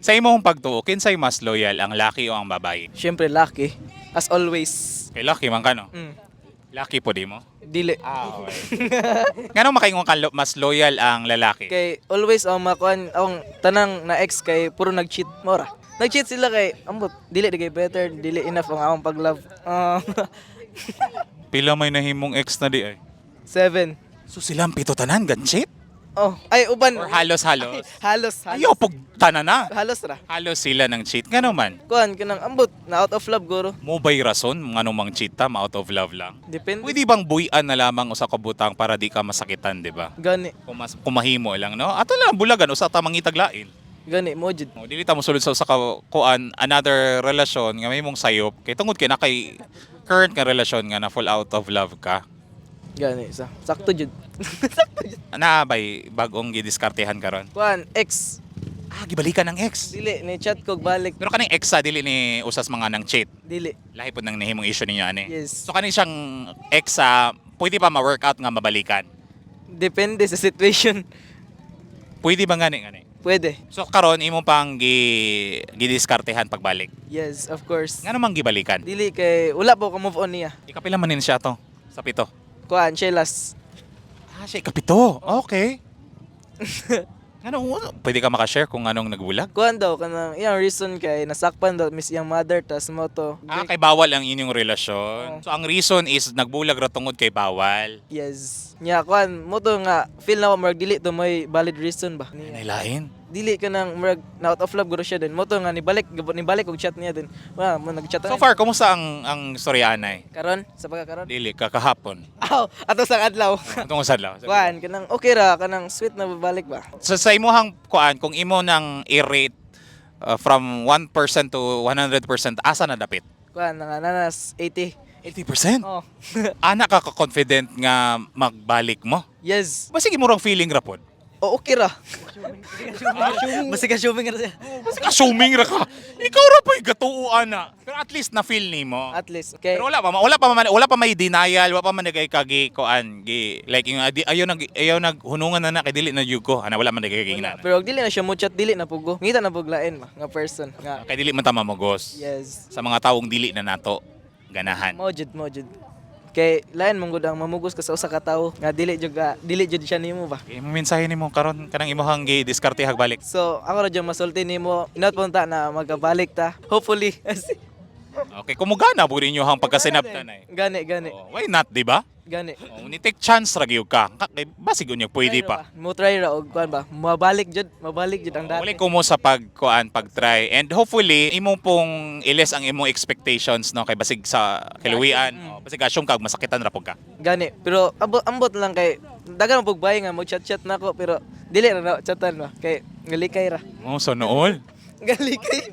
Sa imong pagtuo, kinsay mas loyal, ang laki o ang babae? Siyempre, laki. As always. Kay laki man ka, no? Mm. Laki po di mo? Dili. Ah, okay. Nganong makaingon ka mas loyal ang lalaki? Kay always ang makuan ang tanang na ex kay puro nag-cheat mora. Nag-cheat sila kay ambot dili di kay better, dili enough ang akong pag-love. Ah, Pila may nahimong ex na di ay? 7. So sila ang pito tanan, ganchit? Oh, ay uban. Or halos-halos? Halos, halos. Ayaw, pag tanan na. Halos ra. Halos sila ng cheat. Ngano man? Kuan kanang ambot na out of love guro. Mo ba'y rason ngano mang cheat ta, ma out of love lang? Depende. Pwede bang buyan na lamang usa ka butang para di ka masakitan, di ba? Gani, Kung mas kumahimo lang, no? Ato lang bulagan usa ta mangitag lain. Gani mo jud. O, dili ta mosulod sa usa ka kuan another relasyon nga may mong sayop kay tungod kay na kay current nga relasyon nga na full out of love ka. Gani sa. Sakto jud. Sakto jud. Na bay bagong gidiskartehan karon? Kuan ex. Ah, gibalikan ng ex. Dili ni chat ko balik. Pero kaning ex sa dili ni usas mga nang cheat. Dili. Lahi pod nang nahimong issue ninyo ani. Yes. So kani siyang ex sa pwede pa ma-workout nga mabalikan? Depende sa situation. Pwede ba ngani ngani? Pwede. So karon imo pang gidiskartehan pagbalik? Yes, of course. Ngano mang gibalikan? Dili kay wala po ka move on niya. Ikapila man nin siya to sa pito? Kuan siya last. Ah, siya ikapito. Okay. Ano, pwede ka makashare kung anong nagbulag? Kuan daw kanang iyang reason kay nasakpan daw miss iyang mother tas mo to. Ah, kay bawal ang inyong relasyon. So, ang reason is nagbulag ra tungod kay bawal. Yes. Nya kuan mo to nga feel na ko murag dili to may valid reason ba. Niya. Nailain. Dili ka nang murag na out of love guro siya din. Mo to nga nibalik nibalik og chat niya din. Wa mo nag-chat. So far, kumusta ang storya anay? Karon sa pagkakaron. Dili ka kahapon. Aw, ato sa adlaw. Atong sa adlaw. Kuan kanang okay ra kanang sweet na babalik ba. So, sa imuhang kuan, kung imo nang i-rate from 1% to 100%, asa na dapit? Kuan nga nanas 80. 80%? Oh. Ana ka ka-confident nga magbalik mo? Yes. Basig imo rang feeling ra pod. O okay ra. Basta assuming ra siya. Basig assuming ra ka. Ikaw ra pa'y gatuo ana. Pero at least na feel nimo. At least. Okay. Pero wala pa may denial, wala pa man nagay kagi kuan gi like yung ayaw nag ayaw naghunungan na na kay dili na jud ko. Ana wala man nagay Wala. na. Pero og dili na siya mo chat, dili na pugo. Ngita na pug lain ba nga person nga. Kay dili man ta mamugos. Yes. Sa mga tawong dili na nato ganahan. Mo jud, mo jud. Kay lain mong gud ang mamugos ka sa usa ka tawo nga dili jud ka, dili jud siya nimo ba. Okay, mo mensahe nimo karon kanang imong gi diskarte hagbalik? So ako ra jud masulti nimo, inot punta na magkabalik ta. Hopefully. Okay, kumugana pud inyo hang pagkasinabtan ay. Gani, gani. Oh, why not, di ba? Gani. Oh, ni take chance ra gyud ka. Kay basig unya pwede Try ra pa. ba? Mo try ra og kuan ba. Mabalik jud, mabalik jud ang dati. Wala ko mo sa pagkuan pag-try and hopefully imo pong iles ang imong expectations, no, kay basig sa kaluwian, oh, basig assume kag masakitan ra pud ka. Gani, pero ambot, ambot lang kay dagan mo pug nga mo chat-chat nako pero dili ra na chatan ba kay ngalikay ra. Oh, so nool. Galikay.